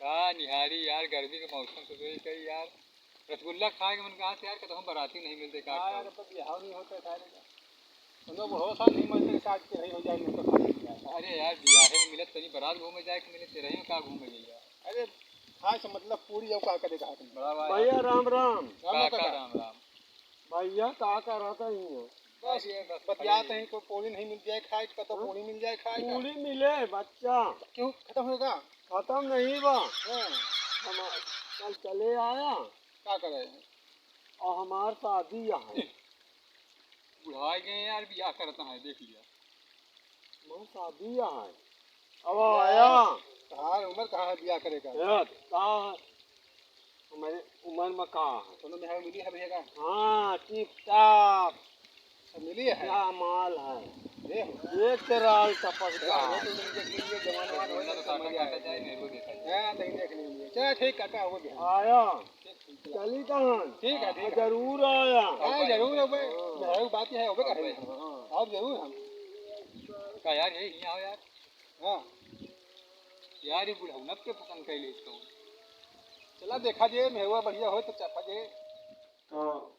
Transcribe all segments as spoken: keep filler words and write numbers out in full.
का निहारी यार, गर्मी के मौसम तो सही कही यार। रसगुल्ला खाए के मन कहा से यार, कतहूँ बराती नहीं मिलते, का हाँ खाओ? यार, अब तो बिहाव नहीं होता है, खाए का। हम लोग भरोसा नहीं मरते, काट के रही हो जाए, नहीं तो खा लेंगे यार। अरे यार, बियाहे में मिलत तनी बरात घूमे जाए के मिले, तेरही में का घूमे जाइए यार? अरे, खाए से मतलब पूरी, अब का करे, कहा तुम? बड़ा भाई। भैया राम राम। राम राम काका, काका। राम राम। भैया का करत ही हो? बस अरे, बस बतियात खाली हैं, कोई पूरी नहीं मिल जाए खाए, कतो हाँ? पूरी मिल जाए खाए का? पूरी मिले बच्चा। क्यों, खत्म होगा? खत्म नहीं बा। हाँ। हम कल चले आया। का करे? और हमार शादी यहाँ। बुढ़ाई गए यार, बियाह करता है, देख लिया। हमार शादी यहाँ है। अब आया। तहार उम्र कहाँ है बियाह करे का? यार, कहाँ है? हमारे उम्र में कहाँ है? कोनो मेहरारू मिली है भैया का? हाँ, टिप टाप। सब मिली है? क्या माल है? देख। एक राल टपक यार, रहा वो है। तो तुम देख लीजिए, जवान ववान हो तो काका, समझ काका आए। जाए, मेरे को देखा जाए। हाँ, नहीं देख लीजिए। चला ठीक काका, हो गया। आया। ठीक, ठीक, चला। चली तहन। ठीक है, ठीक है। जरूर आया। हाँ, जरूर अब हाँ। मेहरारू बात है, अब का है। हाँ। अब जरूर हम। का यार, ये यहाँ आओ यार। हाँ। यार, ये बुढ़ौनत के पसंद कैले इसको। चला देखा जे, मेहरुआ बढ़िया होय तो चापा जे। तो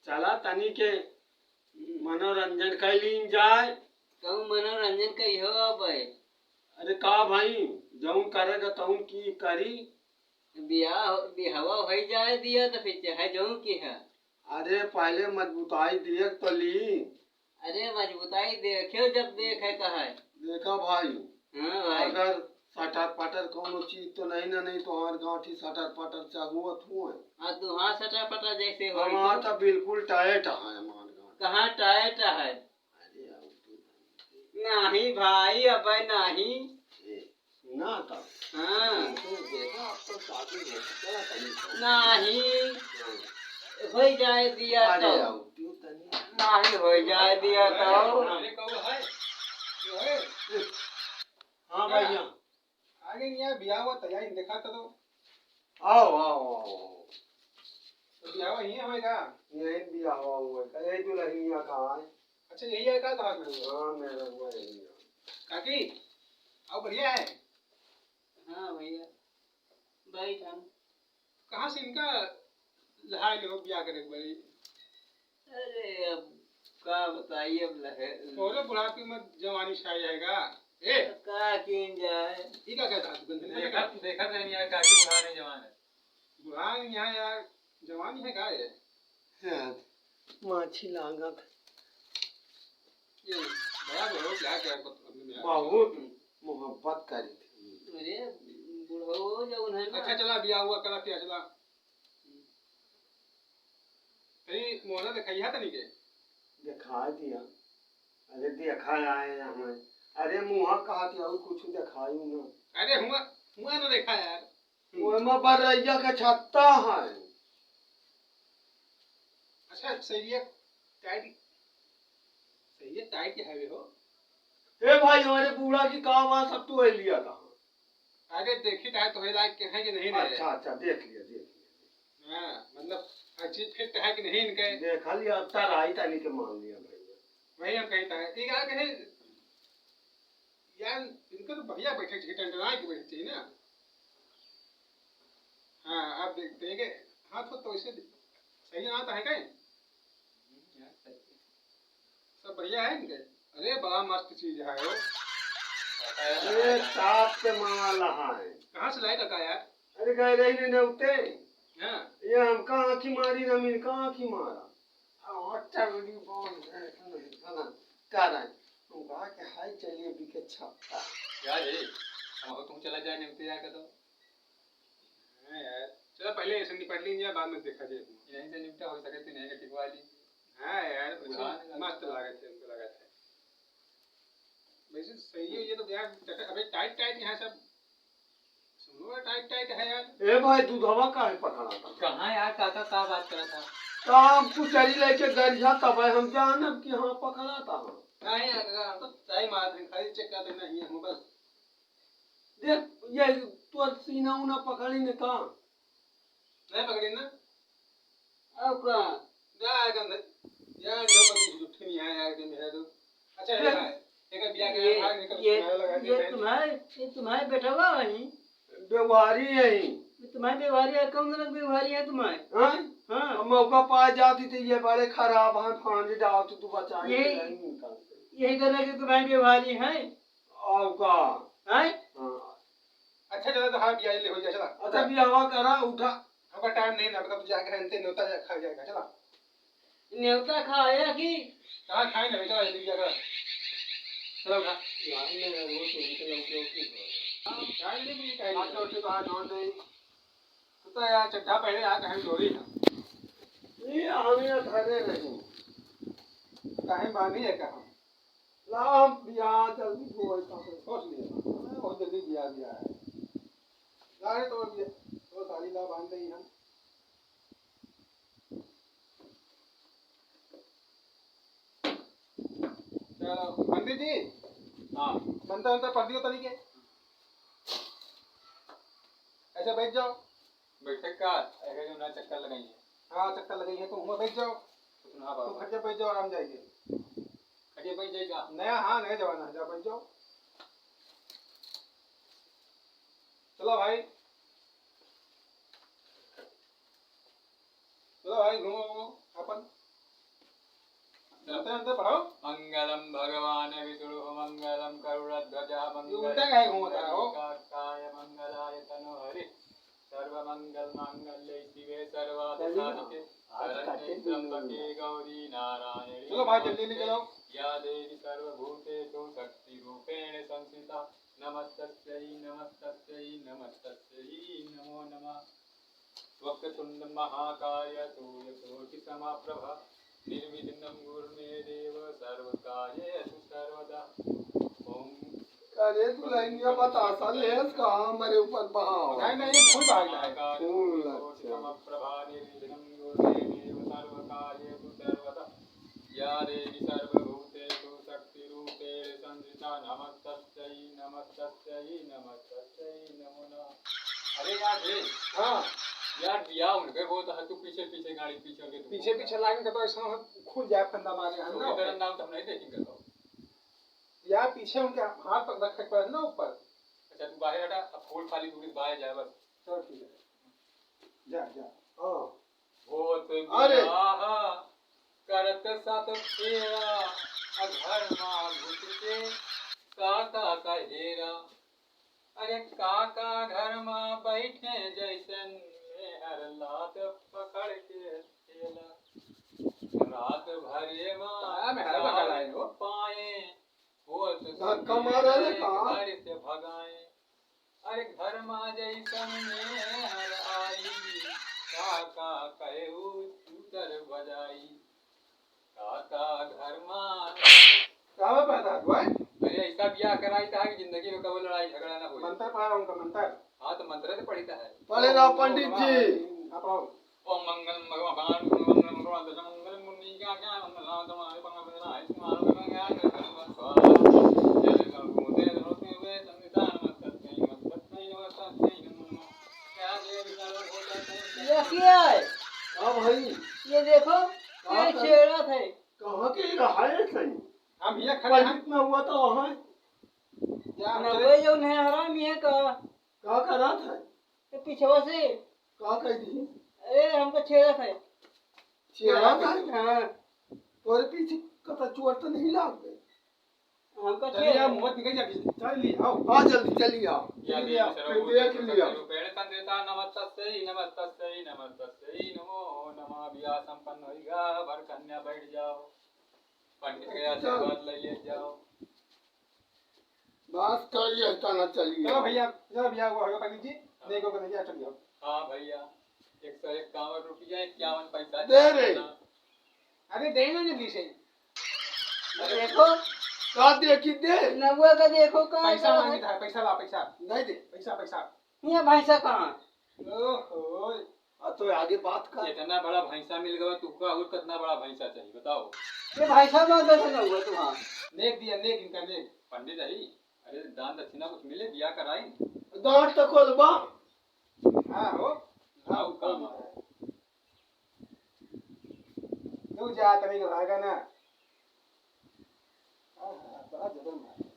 चला तनी के मनोरंजन कर लीन जाए। कहूँ मनोरंजन करी हो अब। अरे का भाई, जौन करेगा तौन की करी। बियाह, बिहवा होई जाए दिया तो फिर चाहे जौन की है। अरे पहले मजबूताई दिए तो ली। अरे मजबूताई देखे जब देखे का है। देखा भाई, हाँ भाई। अगर सटर पटर कौनो चीज तो नहीं ना, नहीं तो हमार गांठी सटर पटर चहुअत हुए। हाँ, तू हाँ सटर पटर जैसे हो हमार तो। तो बिल्कुल टाइट है हमार गांठी। कहाँ टाइट है? अरे अब तू नहीं भाई, अबे नहीं। ए, ना तो। हाँ। तू देखा, अब तो शादी हो चला तनी तो। नहीं। हाँ। होई जाए दिया अरे तो। अब तू तनी। नहीं होई जाए दिया तो। अरे कहू है? जो है? हाँ भैया। आगे यहाँ बियाह हुआ तैयारी देखा तो। आओ, आओ, आओ, आओ। तो बियाह हुआ यहीं होएगा? यहीं बियाह हुआ है। यही दुल्हनिया का है। अच्छा, यही है का तोहार मेहरुआ? हाँ, मेहरुआ यही है। काकी, आओ, बढ़िया है। हाँ भैया, बैठ हम। कहाँ से इनका लहाय ले हो बियाह करे के बड़ी? अरे, अब का बताई, अब लहे- तोरे बुढ़ापे में जवानी छा जाएगा। ए! अब का कीन जाए? ई का कहता है तू, गंदे देखा, देखा तो नहीं यार, काकी बुढ़ा नहीं जवान है। बुढ़ा नहीं है यार, जवानी है का ये? हाँ, माछी लागत। ये बड़ा बुढ़ा क्या, क्या बत-, अपने में यार। बहुत मोहब्बत करी थी। अरे, बुढ़ो जौन है ना। अच्छा, चला, बियाह हुआ करा, क्या चला? तनी मोहना देखइहा तनी के। देखा दिया। अरे देखा आए हमें। अरे मुँहा कहा कि और कुछ देखाई ना। अरे हुआ, हुआ ना देखा यार। ओमा बरैया के छत्ता है। अच्छा, सरिया टाइट, सरिया टाइट है वे हो। ए भाई, हमारे बूढ़ा की का आवाज सब तू है लिया था। अरे देखी तो है, तो है लायक के है कि नहीं रहे। अच्छा, अच्छा, देख लिया, देख लिया। हाँ, मतलब हर चीज फिट है कि नहीं इनके। देख लिया, अब तार आई तानी के मान लिया भैया। वही हम कहता है, ये क्या कहे यार, इनका तो बढ़िया बैठे चाहिए, टंडराए के बैठे चाहिए ना। हाँ, आप देखते हैं कि हाथ हो तो ऐसे सही हाथ है क्या? सब बढ़िया है इनके? अरे, बड़ा मस्त चीज है वो। अरे, टाप के माल है। कहाँ से लाए काका यार? अरे, गए रही ने नौते। हाँ। ये हमका आँखी मारी, ना इनका आँखी मारा। आ, अच्छा, बड़ी बॉल है, ना, का रहा है? हम कहा कि हाय, चलिए, बिके छपता। यार, ए, हम तुम चला जाए, नौते यार, का तो। हाँ यार, चलो पहले ऐसे निपट लीजिए, बाद में देखा जाए। यहीं से निपटा हो सके तो यहीं का टिकवा लीजिए। हाँ यार, बुढ़ा मस्त लागत है, हमको लागत है। वैसे सही है, ये तो यार, अबे टाइट टाइट यहाँ सब, सुनो टाइट टाइट है यार। ए भाई, दूधवा काहे पकड़ा था? कहाँ यार, काका का बात करा था? काम कुचरी लेके गरिया तब हम जानब कि हाँ पकड़ा था। नहीं यार, हम तो टाइम आ रहे, खाली चेक कर देना ही हम बस। देख, ये तोर सीना उना पकड़ी ने का? नहीं पकड़ी ना। अब का? जा, एकदम यार, जो पकड़ी उठी नहीं है यार, एकदम है तो। अच्छा, ये देख, भाई। एकर बियाह के ये, बाद एकर ये, सुनाए लगा ये के तुम्हारे, ये तुम्हारे बेटवा है? व्यवहारी है। ये तुम्हारे व्यवहारी है, कौन तरह के व्यवहारी है तुम्हारे? हाँ? हाँ। अब मौका पा जाती तो ये बड़े खराब हैं, फांदी डाल तो तू बचा के यही, नहीं निकालते। यही तरह के तुम्हारे व्यवहारी हैं। और का? हैं? हाँ। अच्छा, चलो तो हाँ, बियाह ले हो जाए, चला। अच्छा, बियाहवा करा, उठा। हमका टाइम नहीं ना, मतलब जाके रहते, न्योता जा, खा जाएगा, चला। न्योता खाया कि? कहाँ खाए ना, चला, जल्दी जाकर। चलो, उठा। यार, मैं वो तो निकल आऊँ, क्यों, क्यों? हाँ, जान ले, भी काहे आज नहीं? तो उठे तो आज और नहीं। तू तो यार, चड्ढा पहले आ, कहीं डोरी ना। ये हमें धरे नहीं। कहीं बांधी है कहाँ? ला, हम बियाह जल्दी हो, ऐसा कुछ सोच लिया। बहुत जल्दी बियाह, बियाह है। ला रे, तो बियाह, तो साड़ी ला, बांध देंगे हम। चलो, पंडित जी। हाँ। मंत्र, मंत्र पढ़ दियो तनी के। ऐसे बैठ जाओ। बैठे का? ऐसे जो ना चक्कर लगाई है। हाँ, चक्कर लगाई है, तो हुआं बैठ जाओ। तो ना बाबा। तुम खटिया बैठ जाओ, आराम जाएगी। खटिया बैठ जाएगा। नया, हाँ, नया जमाना है, जा बैठ जाओ। चलो भाई, चलो भाई, घूमो, घूमो, अपन। अंदर, अंदर पढ़ो। मंगलम भगवान विष्णु, मंगलम गरुड़ध्वज, ये उल्टा काहे घूमता है, हो? मंगलम काकाय, मंगलाय तनोहरि। सर्व मंगल मांगल्ये शिवे सर्वार्थ साधिके, शरण्ये त्र्यंबके गौरी नारायणी चलो भाई, जल्दी नमोस्तुते। निकलो। या देवी सर्वभूतेषु शक्ति रूपेण संस्थिता, नमस्तस्यै, नमस्तस्यै, नमस्तस्यै नमो नमः। वक्रतुंड महाकाय सूर्यकोटि समप्रभ, निर्विघ्नं कुरु मे देव सर्वकार्येषु सर्वदा। ओम अरे दुल्हनिया बतासा लेस का हमरे ऊपर बहाव। नहीं, नहीं, फूल भाग रहा है। फूल, अच्छा। समप्रभा निर्विघ्नं कुरु मे देव सर्वकार्येषु सर्वदा। या देवी सर्वभूतेषु शक्तिरूपेण संस्थिता नमस्तस्यै नमस्तस्यै नमस्तस्यै नमो नमः। अरे यार रे। हाँ। यार बियाह उनके होत है, तू पीछे पीछे गाड़ी पीछे के तू पीछे पीछे लाइन के तो ऐसा हम खुल जाए फंदा मारे हम तो ना। इधर नाम तो हम नहीं देखेंगे तो। यार पीछे उनके हाथ पर रखे पर ना ऊपर। अच्छा तू बाहर हटा, अब फूल खाली दूरी से बाहर जाए बस। चल ठीक है। जा, जा। हाँ। होत अरे। बियाह करत सात फेरा, आ घर मा घुस के काका का हेरा। अरे काका घर मा बैठे जैसन मेहर लात पकड़ के ठेला। रात भरे मा काया मेहर पकड़ आए हो? पाए होत धक्का मारा है का? घर से भगाए। अरे घर मा जैसन मेहर आई, काका कहेउ चूतर बजाई। काका घर मा का बा पता है? अरे ऐसा बियाह कराई था कि जिंदगी में कबो लड़ाई झगड़ा ना होई। मंत्र पढ़ा उनका मंत्र। हाँ तो मंत्र तो पढ़ी था है। पढ़े रहो पंडित जी। आप आओ। ओम मंगलम भगवान मंगलम मंगलम मंगलम मंगलम मुनि क्या क्या मंगलम तुम्हारे मंगलम तुम्हारे तुम्हारे मंगलम क्या क्या मंगलम स्वाहा। जय मंगल भूते रोते हुए संविधान मत सत्य मत सत्य मत सत्य नमो नमः। क्या देव विचार होता है? ये क्या है? हाँ भाई। ये देखो, हाँ ये भाई। छेड़ा थे। कहाँ के रहा है सही? हम ये खड़े हैं। पंडित में हुआ तो वहाँ। क्या ना चले? कोई जो नहीं हराम ये का। का करत है? तो पीछवा से। का कह दी? अरे, हमको छेड़त है। छेड़त है? हाँ। तोरे पीछे कता चोट तो नहीं लाग गई? हमको चलिए, छेड़। आप मत निकल जा, चल लिए, आओ। हाँ, जल्दी चलिए, आओ। या जल्दी आओ, फिर देख लिया। रूपेण संस्थिता नमस्तस्यै, नमस्तस्यै, नमस्तस्यै नमो नमः। बियाह संपन्न होइगा, वर कन्या बैठ जाओ। पंडित के आशीर्वाद ले लिए जाओ। बस कर ये इतना चलिए। चलो भैया, चलो भैया, वो हो गया पंडित जी, हाँ। देखो को भैया, चलिए। हाँ भैया, एक सौ इक्यावन रुपया इक्यावन पैसा दे रे। अरे दे ना जल्दी से। अरे देखो। का देखी दे? नौवा का देखो का पैसा मांगी था, पैसा ला, पैसा। नहीं दे। पैसा, पैसा। ये भैंसा कहाँ? ओहो। आ तो आगे बात कर। इतना बड़ा भैंसा मिल गवा, तुमका और कितना बड़ा भैंसा चाहिए, बताओ। ये भैंसा ना दे ना हुआ तुम्हारा। नेक दिया, नेक इनका नेक। पंडित जी, अरे दान दक्षिणा कुछ मिले, बियाह कराई। गांठ तो खोलबा। हाँ हो। हाँ, काम आ रहा है। तू जा, तनी के भागा ना। हाँ, बड़ा जबर मार।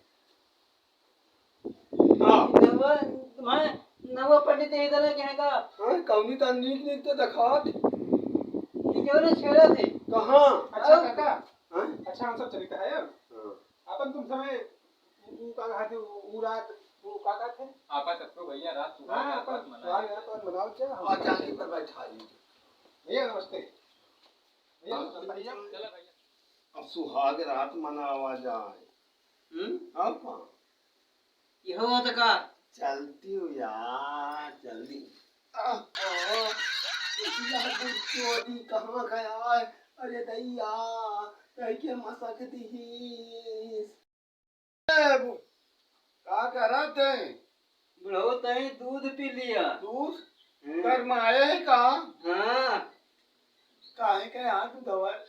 हाँ। नवा, तुम्हारे नवा पंडित यही तरह के हैं का? हाँ, कौनी ता नीक नीक तो दिखात। ये क्यों ना छेड़ा थे? कहाँ? अच्छा काका। हाँ? अच्छा हम सब चलित है अब। हाँ। अपन तुम समय उ, उ का कहा थे, उ, उ रात, उ का कहा थे? आपा सबको भैया रात सुहाग हाँ, रात अपन मनाए। सुहाग रात मनाओ क्या? और चांदी पर बैठा लीजिए। भैया नमस्ते। भैया हाँ, नमस्ते। भैया। चला भैया। अब सुहाग रात मनावा जाए। हम्म? अब कहाँ? इहो तो का? चलती हूँ यार, जल्दी। आह, आह, यार, चोरी कहाँ गया है? अरे दैया, कहीं के मसक दीस। ए, बु-, का करत है? बुढ़ऊ, तई दूध पी लिया। दूध? हम्म। गरमाए है का? हाँ। काहे के हाथ धोवत?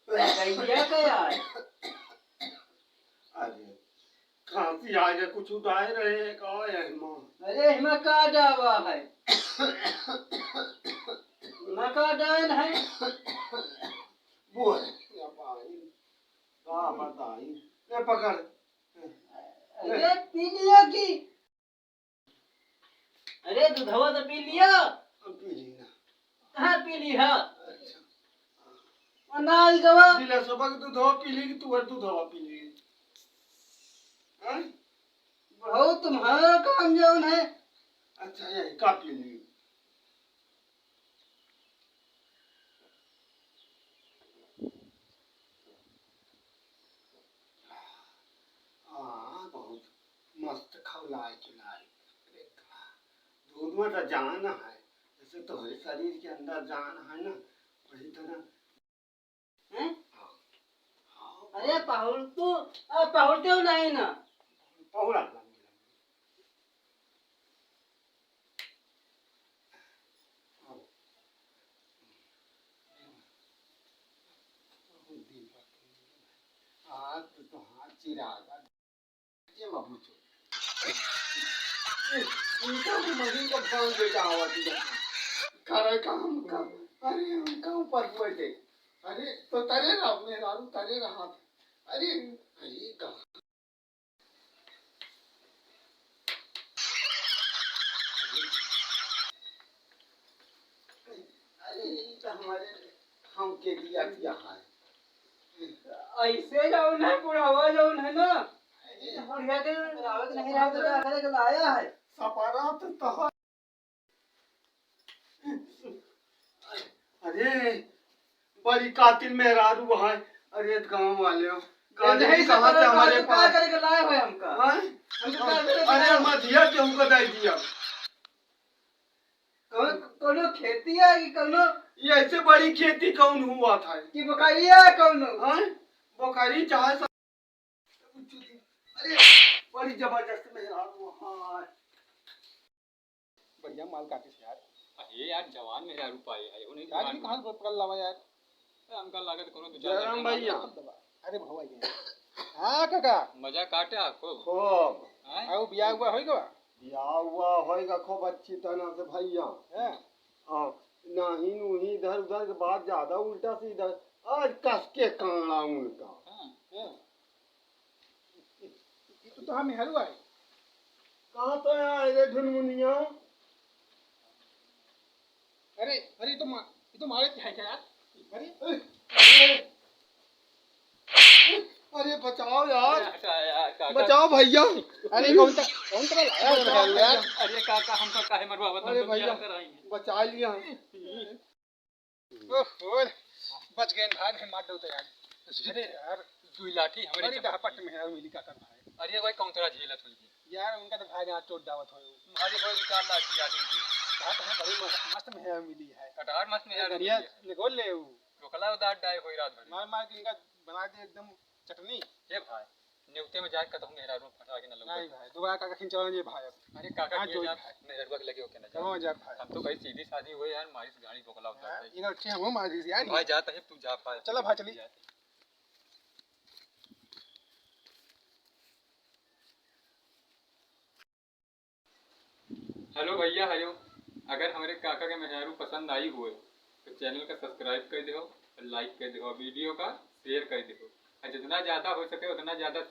गैया के यार। अरे, खांसी आ गया, कुछ उठाए रहे हैं का एहमा? अरे, एहमा का डावा है? एहमा का डाइन है? बोल, या भाई, का बताई? ले पकड़। अरे, पी लिया की? अरे, दूधवा तो पी लिया। हम पी ली ना। कहाँ पी ली है? अच्छा। अनाज गवा। गिलासवा के दूधवा पी ली कि तू और दूधवा पी ली? हैं? बुढ़ऊ, तुम्हारा काम जौन है। अच्छा, ये का पी ली? हाँ, बहुत मस्त खौलाए के लाई। अरे का, दूध में तो जान है, जैसे तोहरे शरीर के अंदर जान है ना, वही तरह। हैं? हाँ। हाँ। अरे पहुड़ तू, आ, पहुड़ते हो नहीं ना? पहुड़ा। आज तो तोहार चिराग, ये मत पूछो। इनका भी मशीन का फोन बेटा आवा दिया। करे काम का, अरे उनका ऊपर हुए थे। अरे तो तरे रहा, मेहरारू तरे रहा। अरे, अरे कहाँ? अरे, ई तो हमारे, हमके दिया दिया है। ऐसे जौन है, बुढ़ावा जौन है ना, अरे, बुढ़िया के बुलावत नहीं रहा, तो का करे के लाया है? सपारा तो तोहर। अरे, बड़ी कातिल मेहरारू है। अरे, गाँव वाले हो, गाली नहीं, कहाँ से हमारे का पास? करे के लाए हो हमका? हाँ? हमका का करे के अरे, लाए हो? मधिया के हमको दे दिया। कौन, कौनो खेती है कि कौनो? ये ऐसे बड़ी खेती कौन हुआ था? कि बकरिया है कौनो? हाँ? बकरी चाहे सा-, अरे, बड़ी जबरदस्त मेहरारू है। बढ़िया माल काटिस यार। अरे यार, जवान मेहरारू पाए है, वो नहीं यार, जवान ये कहाँ से पकड़ लावा यार? अरे, हमका लागत कोनो दो चार जयराम लड़का भैया। मार दबा। अरे भवा ये। हाँ काका। मजा काटे आ खूब। खूब। हैं? आओ बियाह हुआ होई गवा? बियाह हुआ होई गा खूब अच्छी तरह से भैया। हैं? और नाहीं नूहीं इधर उधर के बात ज्यादा उल्टा सीधा। आज कस के काना उनका। हाँ। हैं? ये तो तोहार मेहरुआ है। कहाँ तो यहाँ है रे ढुनमुनिया? अरे, अरे, ये तो मा-, ये तो मारे है क्या यार? अरे, अरे, अरे, बचाओ यार। अरे, हटा यार, काका। बचाओ भैया। अरे, कौन सा, कौन सा लाया है बचाओ यार? भैया। अरे काका, हमका काहे मरवावत हो? अरे हम तो भैया, बियाह कराई हैं। बचा लिया। ओहो, बच गए भाई, भाई मार दो तो यार। अरे यार, दुई लाठी हमरे बड़ी जब डहापट में है मिली काका भाई। अरे भाई, कौन तरह झेलत होई? यार, उनका तो भाई यहाँ चोट दावत हो। भारी होई चार लाठी आदमी के। बात है, बड़ी मस्त, मस्त में है मिली है। कटार मस्त में है अरे, मिली है। निकोल ले ऊ। टोकला उदार डाय होई रात भर। मार मार के इनका बना दे एकदम चटनी। ए भाई, नेवते में जाके कहूँ मेहरारू फंसा के न लौटे। नहीं भाई, दोबारा काका खिंचवा नहीं भाई अब। अरे काका हाँ, के जो जा भाई। मेहरारू के लगे ओके ना जा। कहाँ जा भाई? हम तो कहीं सीधी सादी हुए यार, मारिस गाड़ी बोकला उतार हाँ, दे। इधर अच्छे हम मारिस यार। भाई जाता है, तू जा भाई। चला भाई, चली। जा। हेलो भैया, हेलो। अगर हमरे काका के मेहरारू पसंद आई हुए तो चैनल का सब्सक्राइब कर दो और लाइक कर दो वीडियो का। share कर दिहो। और जितना ज्यादा हो सके उतना ज्यादा